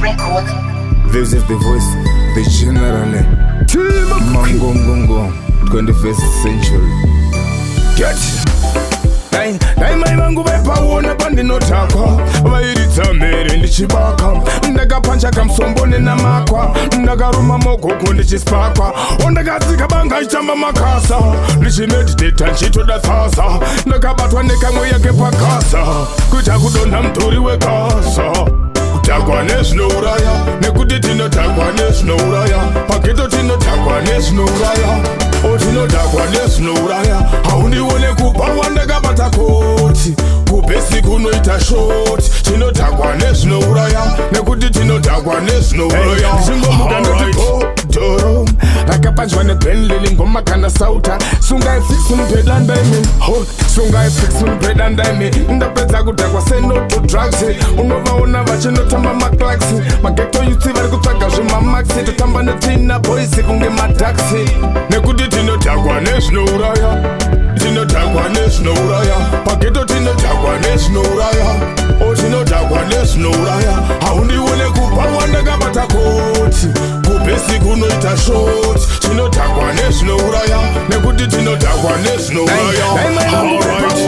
Records. This is the voice, the general. Mangongongo, 21st century. Get! Dai dai mai vangu vaipaona pandinotakwa, vairidza mhere ndichibaka. Ndakapancha kamusombo nenamakwa, ndakaruma mogoko ndichispakwa. Ondakatsika banga ichitamba makasa, ndichimeditata ndichitoda tsasa. Ndakabatwa nekamwe yake pakasa, kuita kudonha mutori wekasa. Kudhakwa nezvinouraya, nekuti tinodhakwa nezvinouraya. Paghetto tinodhakwa nezvinouraya, o tinodhakwa nezvinouraya. Haundione kubhawa ndakabata koti, kubhesi kunoita shoti. Tinodhakwa nezvinouraya, nekuti tinodhakwa nezvinouraya. Ndichingomuka ndoti bhodhoro rakapanjwa neBentley, ngoma kana sauta. Sungai fix mupedanda imi, sungai fix mupedanda imi. Ndapedza kudhakwa, say no to drugs. Unovaona vachinotamba maclax, maghetto youths vari kutsvaga zvimamaxi. Totamba netina boys kunge madaxi, nekuti tinodhakwa nezvinouraya. Tinodhakwa nezvinouraya, paghetto tinodhakwa nezvinouraya, o tinodhakwa nezvinouraya. Haundione kubhawa ndakabata koti, kubhesi kunoita shoti. Tinodhakwa nezvinouraya, nekuti tinodhakwa nezvinouraya.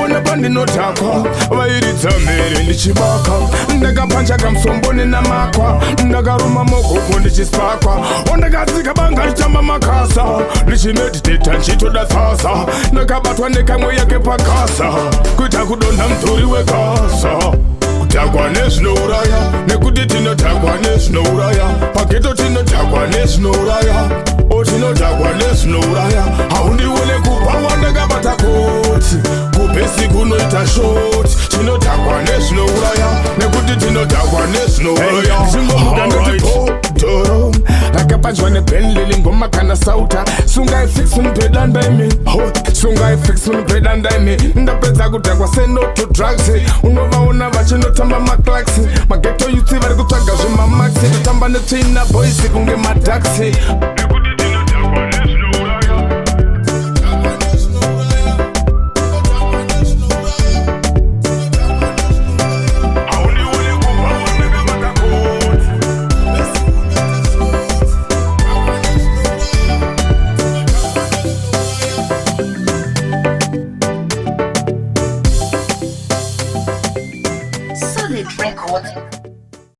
Dai pandinodhakwa, vairidza mhere ndichibaka. Ndakapancha kamusombo nenamakwa, ndakaruma mogoko ndichispakwa. Ondakatsika banga richitamba makasa, ndichimeditata ndichitoda tsasa. Ndakabatwa nekamwe yake pakasa, kuita kudonha mutori wekasa. Kudhakwa nezvinouraya, nekuti tinodhakwa nezvinouraya. Paghetto tinodhakwa nezvinouraya, o tinodhakwa nezvinouraya. Haundione kubhawa ndakabata koti, kubhesi kunoita shoti. Tinodhakwa nezvinouraya, nekuti tinodhakwa nezvinouraya. Ndichingomuka ndoti bhodhoro rakapanjwa neBentley, ngoma kana sauta. Sungai fix mupedanda imi, sungai fix mupedanda imi. Ndapedza kudhakwa, say no to drugs. Unovaona vachinotamba maclax, maghetto youths vari kutsvaga zvimamaxi. Totamba netsvina boys kunge madaxi.